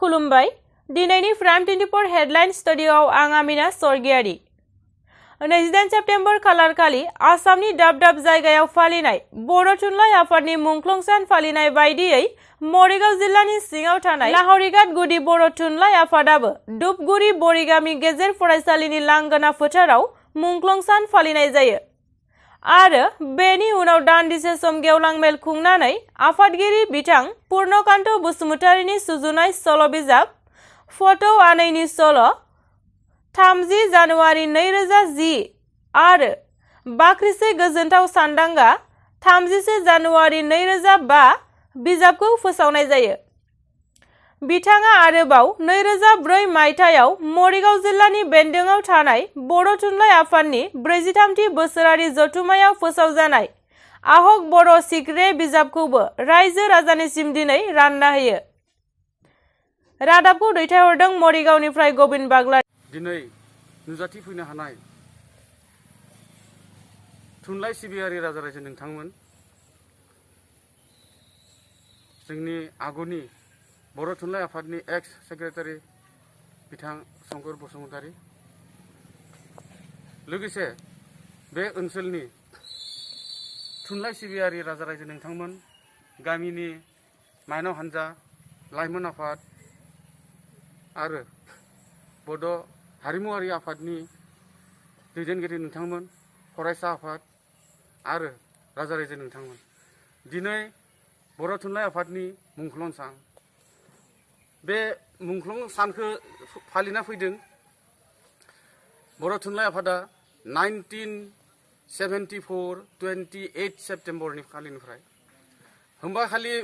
खुलुमबाय दिनैनि prime 24 headline स्टुडियोआव आं आमिना सरगियारि 29 सेप्तेम्बर खालारखालि आसामनि दाब दाब जायगायाव फालिनाय बर' थुनलाइ आफादनि मुंख्लं सान फालिनाय बायदियै मरिगाव जिल्लानि सिङाव थानाय लाहरिघाट गुदि बर' थुनलाइ आफादाबो धुपगुरि बरिगामि गेजेर फरायसालिनि लांगोना फोथाराव मुंख्लं सान फालिनाय जायो आरो बेनि उनाव दान्दिसे सम गेवलां मेल खुंनानै आफादगिरि बिथां पुर्णकान्त बसुमतारीनि सुजुनाय सल' बिजाब फट' आनैनि सल' 30 जानुवारि 2010 आरो बाख्रिसे गोजोनथाव सानदांगा 31 जानुवारि 2005 बिजाबखौ फोसावनाय जायो। बिथाङा आरोबाव 2004 मायथाइयाव मरिगाव जिल्लानि बेन्दोङाव थानाय बर' थुनलाइ आफादनि 43थि बोसोरारि जथुम्मायाव फोसावजानाय आहक बर' सिक्रे बिजाबखौबो रायजो राजानिसिम दिनै रानना होयो। रादाबखौ दैथायहरदों मरिगावनिफ्राय गबिन बाग्ला। दिनै नुजाथिफैनो हानाय थुनलाइ सिबियारि राजा रायजो नोंथांमोन, जोंनि आगुनि बर' थुनलाइ आफादनि एक्स सेक्रेटारि बिथां शंकर बसुमतारी, लोगोसे बे ओनसोलनि थुनलाइ सिबियारि राजा रायजो नोंथांमोन, गामिनि माइनाव हानजा, लाइमोन आफाद आरो बड' हारिमुआरि आफादनि दैदेनगिरि नोंथांमोन, फरायसा आफाद आरो राजा रायजो नोंथांमोन, दिनै बर' थुनलाइ आफादनि मुंख्लं सान। बे मुंख्लं सानखौ फालिना फैदों बर' थुनलाइ आफादा 1974 28 सेप्तेम्बरनि खालिनिफ्राय। होमबा खालि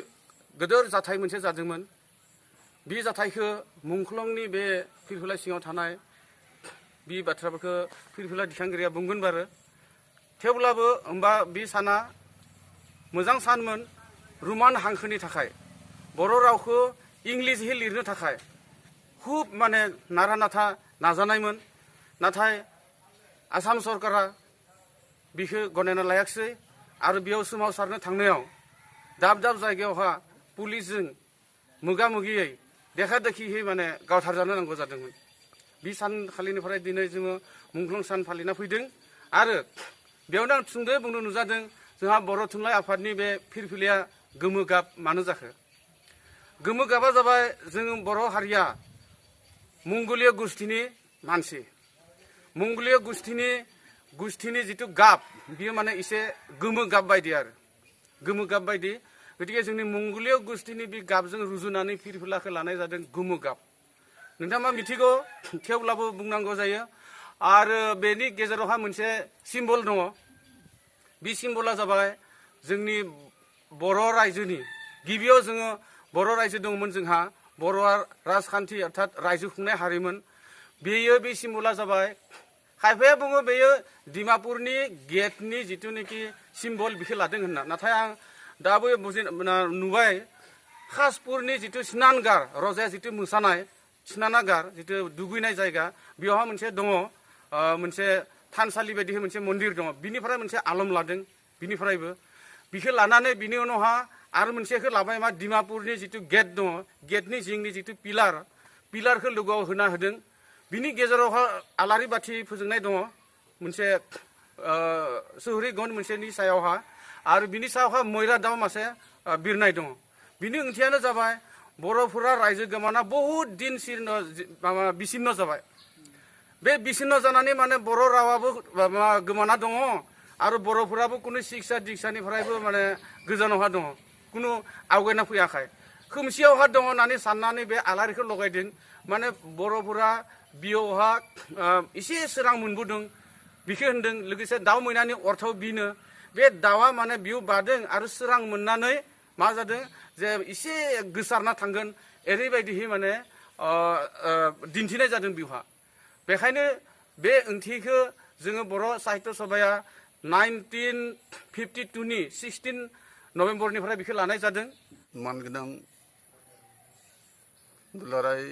गोदोर जाथाय मोनसे जादोंमोन। बे जाथायखौ मुंख्लंनि बे फिरफिला सिङाव थानाय बे बाथ्राफोरखौ फिरफिला दिखांगिरिया बुंगोन बारो। थेवब्लाबो होमबा बे साना मोजां सानमोन रमान हांखोनि थाखाय, बर' रावखौ इंलिसयै लिरनो थाखाय खुब माने नारा नाथा नाजानायमोन। नाथाय आसाम सरकारा बिखौ गनायना लायाखिसै आरो बेयाव सोमावसारनो थांनायाव दाब दाब जायगायावहा पुलिसजों मोगा मोगियै देखा देखियै माने गावथारजानो नांगौ जादोंमोन। बे सानखालिनिफ्राय दिनै जोङो मुंख्लं सान फालिना फैदों आरो बेयावनो आं सुंद'यै बुंनो नुजादों जोंहा बर' थुनलाइ आफादनि बे फिरफिलाया गोमो गाब मानो जाखो? गोमो गाबा जाबाय जों बर' हारिया मंगलीय गुस्थिनि मानसि। मंगलीय गुस्थिनि जिथु गाब बियो माने एसे गोमो गाब बायदि आरो गोमो गाब बायदि। गतिके जोंनि मंगलीय गुस्थिनि बे गाबजों रुजुनानै फिरफिलाखौ लानाय जादों गोमो गाब। नोंथाङा मा मिथिगौ, थेवब्लाबो बुंनांगौ जायो। आरो बेनि गेजेरावहा मोनसे सिम्बल दङ। बे सिम्बला जाबाय जोंनि बर' रायजोनि, गिबियाव जोङो बर' रायजो दंमोन, जोंहा बर'आ राजखान्थि अर्थात रायजो खुंनाय हारिमोन। बेयो बे सिम्बला जाबाय, खायफाया बुङो बेयो डिमापुरनि गेटनि जिथुनाखि सिम्बल बेखौ लादों होनना। नाथाय आं दाबो नुबाय खासपुरनि जिथु स्नानगार, रजाया जिथु मोसानाय स्नानागार, जिथु दुगैनाय जायगा, बेयावहा मोनसे दङ, मोनसे थानसालि बायदि मोनसे मन्दिर दङ। बिनिफ्राय मोनसे आलम लादों, बिनिफ्रायबो बिखौ लानानै बिनि उनावहा आरो मोनसेखौ लाबाय मा डिमापुरनि जिथु गेट दङ, गेटनि जिंनि जिथु पिलारखौ लोगोआव होना होदों। बिनि गेजेरावहा आलारि बाथि फोजोंनाय दङ मोनसे सोहरि गन मोनसेनि सायावहा, आरो बिनि सायावहा मयरा दाउ मासे बिरनाय दङ। बिनि ओंथियानो जाबाय बर'फोरा रायजो गोमाना बहुद दिन बिसिन्न जाबाय। बे बिसिन्न जानानै माने बर' रावाबो गोमाना दङ आरो बर'फोराबो कुनु शिक्षा दिक्षानिफ्रायबो माने गोजानावहा दङ, कुनु आवगायना फैयाखै, खोमसियावहा दङ होननानै साननानै बे आलारिखौ लगायदों। माने बर'फोरा बेयावहा एसे सोरां मोनबोदों बिखौ होनदों। लोगोसे दाउ मैनानि अर्थ बिनो, बे दाउआ माने बियाव बादों आरो सोरां मोननानै मा जादों जे एसे गोसारना थांगोन, ओरैबायदिहै माने दिन्थिनाय जादों बेवहा। बेखायनो बे ओंथिखौ जोङो बर' साहित्य सभाया 1952 16 नभेम्बरनिफ्राय बेखौ लानाय जादों। मानगोनां दुलाराय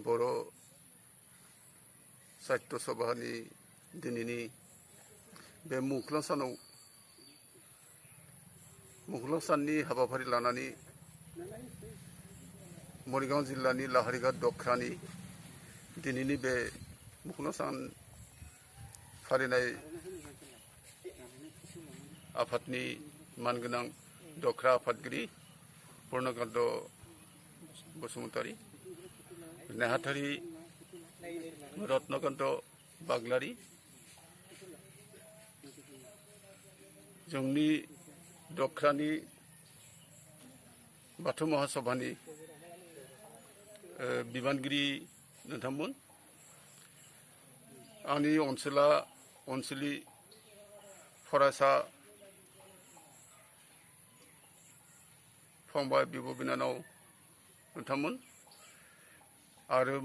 बर' साहित्य सभानि दिनैनि बे मुंख्लं सानाव मुंख्लं साननि हाबाफारि लानानै मरिगांव जिल्लानि लाहारिघाट दख्रानि दिनैनि बे मुंख्लं सान फालिनाय आफादनि मानगोनां दख्रा आफादगिरि पूर्णकान्त बसुमतारी, नेहाथारि रत्नकान्त बाग्लारी, जोंनि दख्रानि बाथौ महासभानि बिबानगिरि नोंथांमोन, आंनि ओनसोलनि फरायसा फंबाय बिब' बिनानाव नोंथांमोन आरो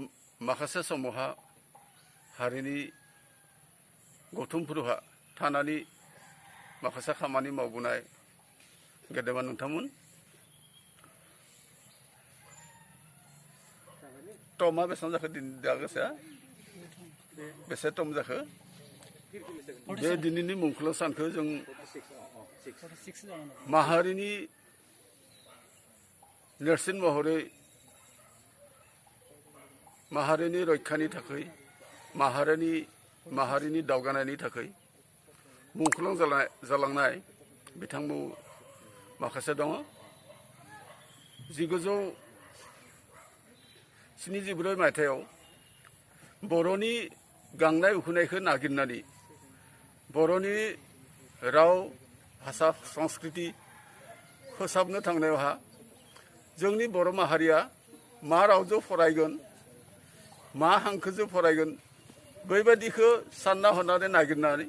माखासे समावहा हारिनि गौथुमफोरहा थानानै माखासे खामानि मावबोनाय गेदेमा नोंथांमोन, टमा बेसेबां जाखो दागोसा बेसे टम जाखो बे दिनैनि मुंख्लं सानखौ जों माहारिनि नेरसोन महरै माहारिनि रैखानि थाखाय माहारिनि दावगानायनि थाखाय मुंख्लं जालांनाय बिथांमोन माखासे दङ। 1974 मायथाइयाव बर'नि गांनाय उखैनायखौ नागिरनानै बर'नि राव भाषा संस्कृति फोसाबनो थांनायावहा जोंनि बर' माहारिया मा रावजों फरायगोन मा हांखोजों फरायगोन बेबायदिखौ सानना हनानै नागिरनानै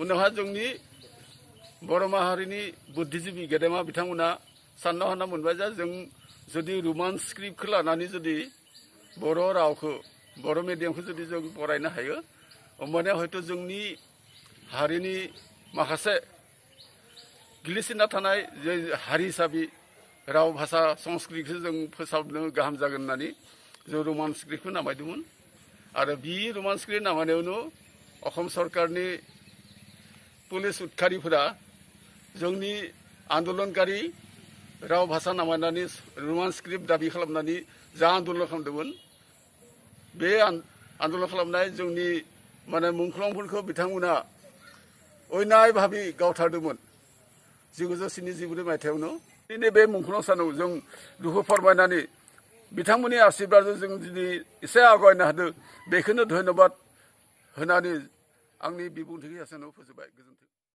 उनावहा जोंनि बर' माहारिनि बुद्धिजीबि गेदेमा बिथांमोना सानना हना मोनबाय जे जों जुदि रमान स्क्रिप्टखौ लानानै जुदि बर' रावखौ बर' मिडियामखौ जुदि जों फरायनो हायो होमबानिया हयथ' जोंनि हारिनि माखासे गिलिसिना थानाय जे हारि हिसाबै राव भाषा संस्कृतिखौ जों फोसाबनो गाहाम जागोन होननानै जों रमान स्क्रिप्टखौ नामायदोंमोन आरो बे रमान स्क्रिप्ट नामायनायावनो असम सरकारनि पुलिस उदखारिफोरा जोंनि आन्दलनकारि राव भाषा नामायनानै रमान स्क्रिप्ट दाबि खालामनानै जा आन्दलन खालामदोंमोन बे आन्दलन खालामनाय जोंनि मुंख्लंफोरखौ बिथांमोना अयनाय भाबै गावथारदोंमोन 1974 मायथाइयावनो। दिनै बे मुंख्लं सानाव जों दुखु फोरमायनानै बिथांमोननि आशीर्बादजों जों दिनै एसे आवगायनो हादों बेखौनो धन्यबाद होनानै आंनि बिबुंथिखौ एसेयावनो फोजोबबाय। गोजोन्थों।